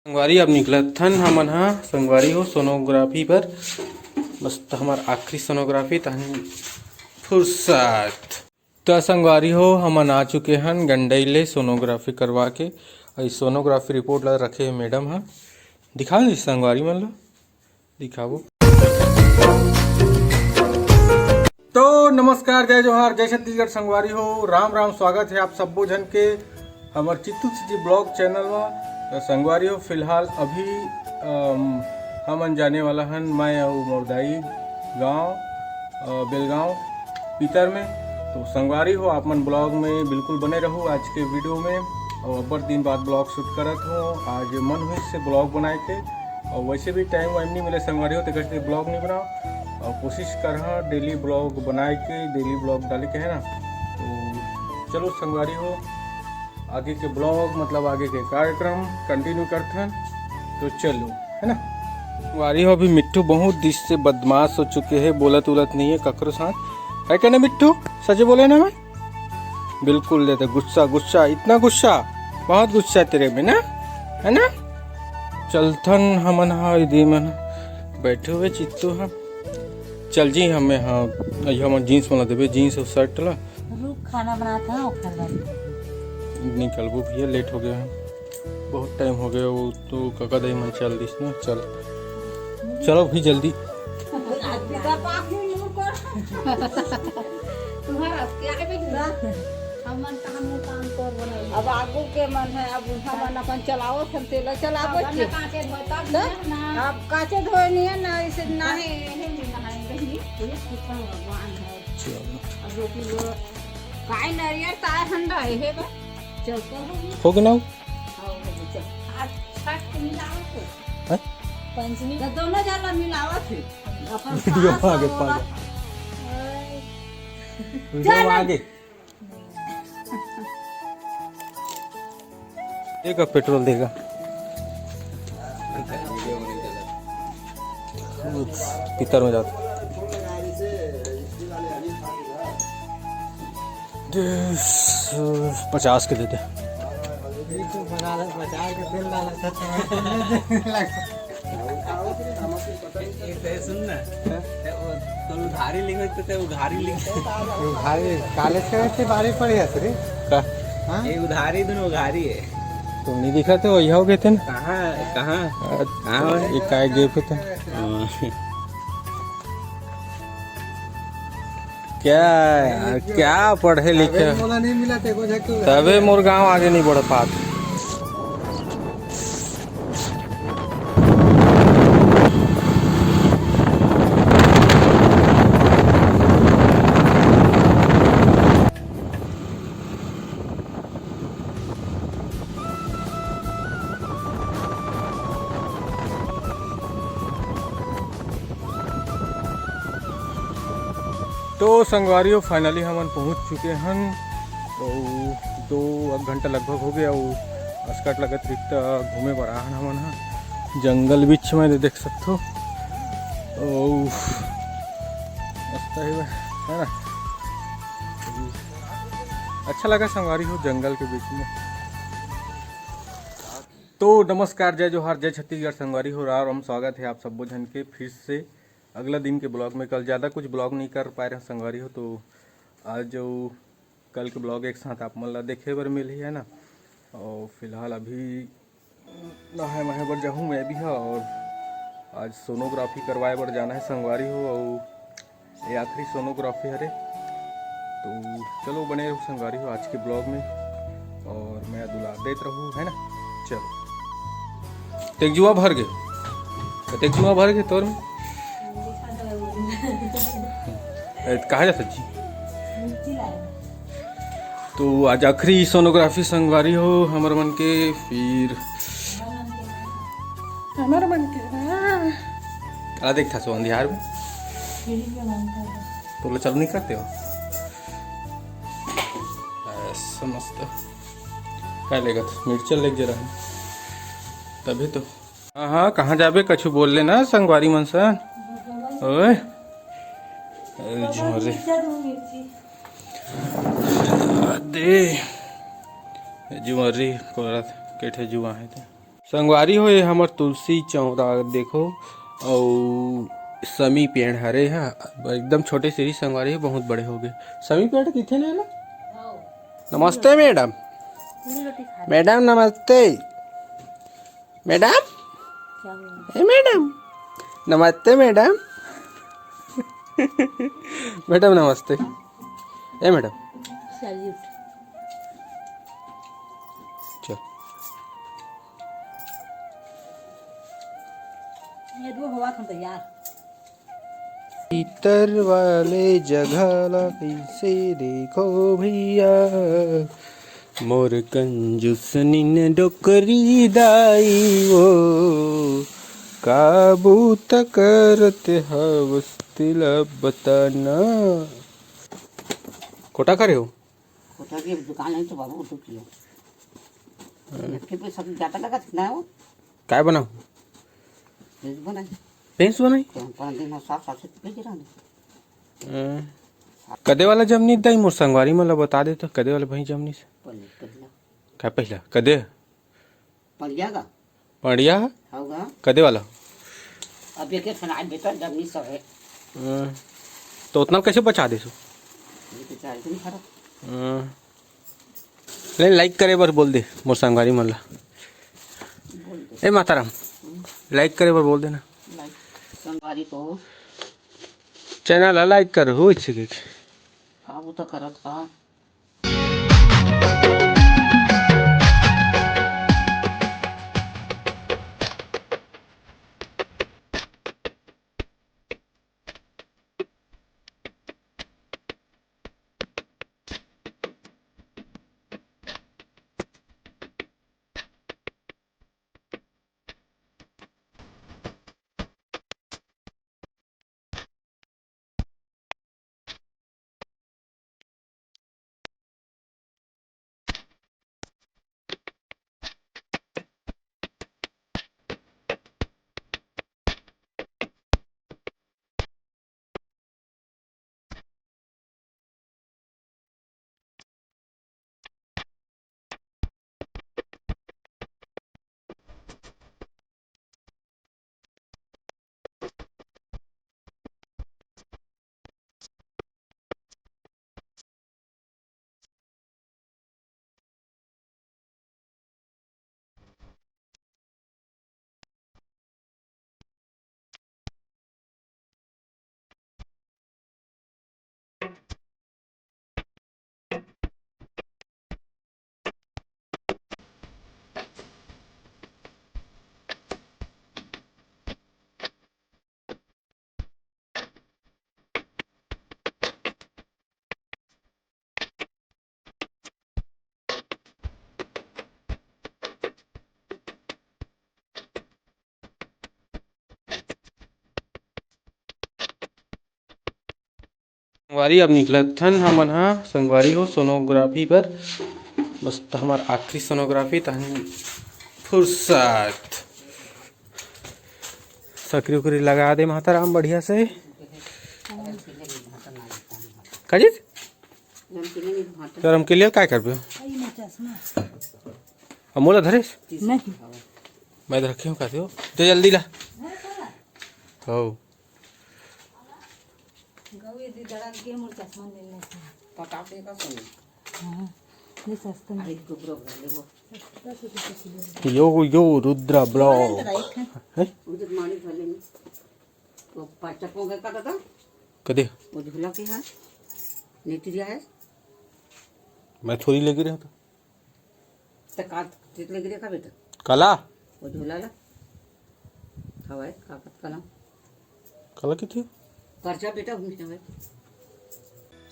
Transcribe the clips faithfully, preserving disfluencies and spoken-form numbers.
संगवारी, अब निकलत हन हमन ह, संगवारी हो, सोनोग्राफी बर। बस त हमर आखिरी सोनोग्राफी, तहन फुर्सत। त संगवारी हो, हमन आ चुके हन गंडई ले सोनोग्राफी करवा के। अउ सोनोग्राफी रिपोर्ट ला रखे हे मैडम ह, दिखा दे संगवारी मन ला, दिखाबो। तो नमस्कार, जय जोहार, जय छत्तीसगढ़ संगवारी हो, राम राम, स्वागत है आप सब्बो झन के हमर चित्तू सिटी ब्लॉग चैनल में। तो संगवारी हो, फिलहाल अभी अम, हमन जाने वाला हन मैं अउ मोर दाई गाँव, अ, बेलगांव पीतर में। तो संगवारी हो, आप मन ब्लॉग में बिल्कुल बने रहू आज के वीडियो में। और अब्बड़ दिन बाद ब्लॉग शूट करत हो, आज मन हुई से ब्लॉग बनाए के, और वैसे भी टाइम वाइम नहीं मिले संगवारी हो, तेकर से ब्लॉग नहीं बनाओ। और कोशिश करहा डेली ब्लॉग बनाए के, डेली ब्लॉग डाले के, है ना। तो चलो संगवारी हो, आगे के ब्लॉग, मतलब आगे के कार्यक्रम कंटिन्यू करथन। तो चलो, है ना। संगवारी हो, अभी मिट्ठू बहुत दिन से बदमाश हो चुके हैं, बोलत उलत नहीं है ककरो साथ, है क्या ना मिट्ठू? सच बोले ना मैं? बिल्कुल लेते गुस्सा, गुस्सा, इतना गुस्सा, बहुत गुस्सा तेरे में ना, है ना। चलथन हमन हा, दे मन बैठे हुए चित्तू हा। चल जी, हमें, हाँ, ये हमर जींस वाला देबे, जींस और शर्ट ला। रुक, खाना बनात हन, ओखर बाद। निकलबो भैया, लेट हो गया है, बहुत टाइम हो गया। वो तो काका दाई मन चल दिस ना, चल, चलो भी जल्दी। तुम्हारा क्या है बेटा? हमन काम में काम कर बनाई। अब आगू के मन है, अब उनका मन अपन चलाओ, हम तेला चलाओ अब बच्चे। ना कांचे धोए तब तो ना। अब कांचे धोए नहीं है ना, इसे ना है। भगवान है। चलो। अब रोटी लो। काय नारियल काय हंडा है, हे बा? चल, चल, हो गया। हो गया ना? हाँ, हो गया, चल। आज छठ के मिलावत हो। हैं? पंचमी का दोनों जन ला मिलावत है। अपन वीडियो सास आगे, और पागल। वीडियो चल। आगे। देगा, पेट्रोल देगा। पीतर में जाता। पचास के देते। ए, ते सुन ना। ते वो, तो उधारी लिखे तो ते उधारी लिखे। उधारी, काले से वैसे भारी पड़ी है रे। का? हाँ? ये उधारी, दोनों उधारी है। तो नहीं दिखा तो वही हो गए थे ना। कहाँ, कहाँ? आ, कहाँ हो? ये काय गए थे तो। हाँ। क्या यार, क्या पढ़े लिखे? अबे मोला नहीं मिला, ते को झक के तबे मोर गांव आगे नहीं बढ़ पात। तो संगवारी हो, finally हमन पहुंच चुके हन। तो दो एक घंटा लगभग हो गया। वो अस्कट लगत रित घूमे बर आहन हमन ह जंगल बीच में, देख सकथो। ओ, मस्त है, है ना? अच्छा लगा संगवारी हो जंगल के बीच में। तो नमस्कार, जय जोहार, जय छत्तीसगढ़ संगवारी हो, राम राम, स्वागत है आप सब्बो झन के फिर से अगला दिन के ब्लॉग में। कल ज़्यादा कुछ ब्लॉग नहीं कर पाए रहे संगवारी हो, तो आज जो कल के ब्लॉग एक साथ आप मन ला देखे बर मिलही, है ना। और फिलहाल अभी नहाए वहाए बर जाहूँ मैं भी हा, और आज सोनोग्राफी करवाए बर जाना है संगवारी हो, और ये आखिरी सोनोग्राफी हरे। तो चलो बने रहो संगवारी हो आज के ब्लॉग में, और मैं दुलार देत रहूँ, है ना। चलो, तेक जुआ भर गए, तेक जुआ भर गए तोर में। ए, कहाँ जाता जी? तो आज आखिरी सोनोग्राफी संगवारी हो हमर मन के, फिर हमर मन के ना। आ देख था सो अंधियार में। तोला चालू नहीं करते हो? ऐसा मस्त। का लेगा था? मिर्चा लेके जरा। तभी तो। हाँ, हाँ, कहाँ जाबे? कछु बोल लेना संगवारी मन से। ओए। ए, झोरे। दे। जुआरी कोरत, के ठे जुआ है ते। संगवारी हो, ये हमर तुलसी चौरा देखो, अउ समी पेड़ हरे ह, एकदम छोटे से रही संगवारी हो, बहुत बड़े हो गए। समी पेड़ किथे ले ला? नमस्ते मैडम। मैडम नमस्ते। मैडम, ए मैडम, नमस्ते मैडम। मैडम नमस्ते। ए मैडम। सैल्यूट। चल। ये दो हवा खन यार। भीतर वाले जगह ला कइसे देखो भैया, मोर कंजूस नीन डोकरी दाई वो, का बूता करत हवस तेला बताना। कोटा करे हो? कोटा की दुकान है तो बाबू, उठो किया। फिर भी सब जाता लगा था ना वो। काय बनाओ? भैंस बनाई। भैंस बनाई? तो हम पाँच दिन में साफ साफ से भेज रहा हूँ। हम्म। कदे वाला जमनी दाई मोर संगवारी मन ला बता दे तो, कदे वाला भैंस जमनी से? पहले, पहला। का पहला? कदे? पड़िया का? पड़िया? होगा। कदे वाला? अब एक एक सुनाई देता जमनी सब है। हम्म। तो उतना कैसे बचा दे सो? ये तो चार दिन खड़ा। हम्म। ले, लाइक करे बर बोल दे मोर संगवारी मन ला। बोल दे। ए माताराम, लाइक करे बर बोल देना। लाइक। संगवारी को। चैनल ला लाइक कर हो, इच्छे के। का वो तो करत का? संगवारी, अब निकलत हन हमन ह संगवारी हो सोनोग्राफी बर। बस त हमर आखिरी सोनोग्राफी, तहन फुर्सत। सकरी उकरी लगा दे माता राम बढ़िया से। का चीज? तो रमकेलिया काय करबे? अब मोला धरे? नहीं। मैं तो रखे हूँ, कहते हो। तो जल्दी ला। हो। गऊ ये दी दड़ा के मोर चश्मा ले ले। पटाखे का सुन। हाँ, ये सस्ता नहीं। अरे, गुबरो भर ले वो। यो, यो, रुद्रा ब्लॉग। है? उधर मानी भर लेंगे। वो पाँच चप्पो का काटा था। कदे? वो झूला के है। नेटरिया है। मैं थोड़ी लेके रहता। त का तितले गिरे का बेटा? कला? वो झूला ला। हवाए, का कत कला? कला किथे? पर्चा बेटा, घूम के हवाए।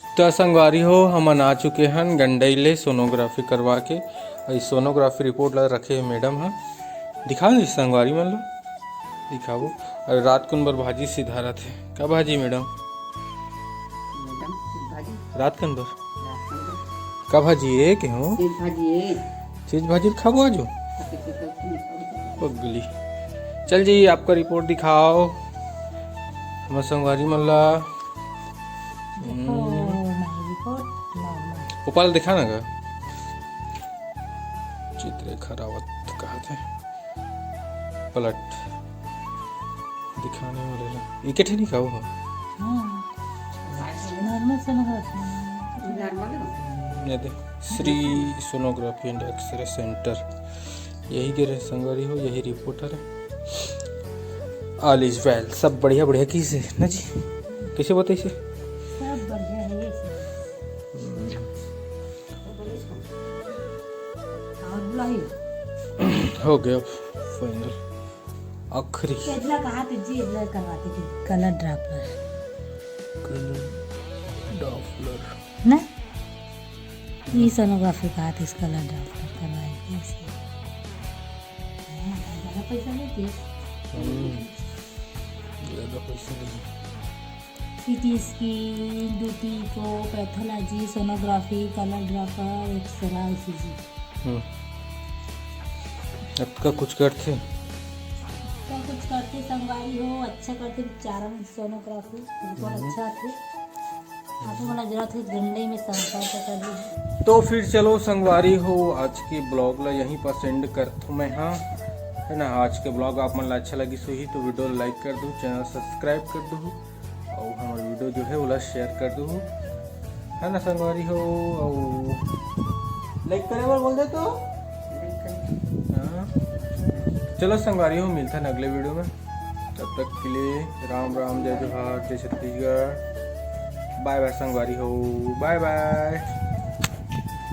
त संगवारी हो, हमन आ चुके हन गंडई ले सोनोग्राफी करवा के। अउ सोनोग्राफी रिपोर्ट ला रखे हे मैडम ह। दिखाओ जी संगवारी मन ला। दिखाओ। अरे रात कुन बर भाजी सिधारत हे। का भाजी मैडम? मैडम, भाजी। रात कन बर? रात कन बर। का भाजी ए के हो? चीज भाजी ए। चीज भाजी खाबो आजो? खाते के करते नहीं खाते। पगली। चल जी, आपका रिपोर्ट दिखाओ। हमर संगवारी मन ला। देखो, हम्म। My report, normal। ऊपर दिखा ना गा। चित्रलेखा रावत कहा थे। पलट दिखाने वाले ना, इकट्ठे नहीं खाओ हो। हाँ, नॉर्मल सोनोग्राफी। ये दे, Shri sonography and X ray centre, यही के रहे संगवारी हो, यही रिपोर्टर है। All is well, सब बढ़िया बढ़िया। किसे ना जी, कैसे बताइए? सब बढ़िया है ये सब। और बुलाई। हो गया फाइनल, आखिरी। एदला कहा थे जी, एदला करवाते थे कलर ड्रॉपलर। Colour Doppler. ना, ये सोनोग्राफी कहा थे, इस कलर ड्रॉपलर करवाए थे इसलिए। हाँ, ज़्यादा पैसा लेते। हम्म, ज़्यादा पैसा नहीं। सीटी स्कैन, डीटी को, pathology, sonography, colour Doppler, x ray, ECG. हम्म। अतका कुछ करथे। तो कुछ करथे संगवारी हो, अच्छा करथे बेचारा मन सोनोग्राफी, रिपोर्ट अच्छा आथे। आपको वाला जरूरत है गंडई में संपर्क कर लीजिए। तो फिर चलो संगवारी हो, आज के ब्लॉग ला यहीं पर सेंड करथों मैं, हाँ, है ना। आज के ब्लॉग आप मन ला अच्छा लगिस होही तो वीडियो ला लाइक कर दो, चैनल सब्सक्राइब कर दो, और हमारा वीडियो जो है ओला शेयर कर दो, है ना संगवारी हो। और लाइक करे बर बोल दे तो। हाँ। चलो संगवारी हो, मिलता है अगले वीडियो में, तब तक के लिए राम राम, जय जोहार, जय छत्तीसगढ़, बाय बाय संगवारी हो, बाय बाय।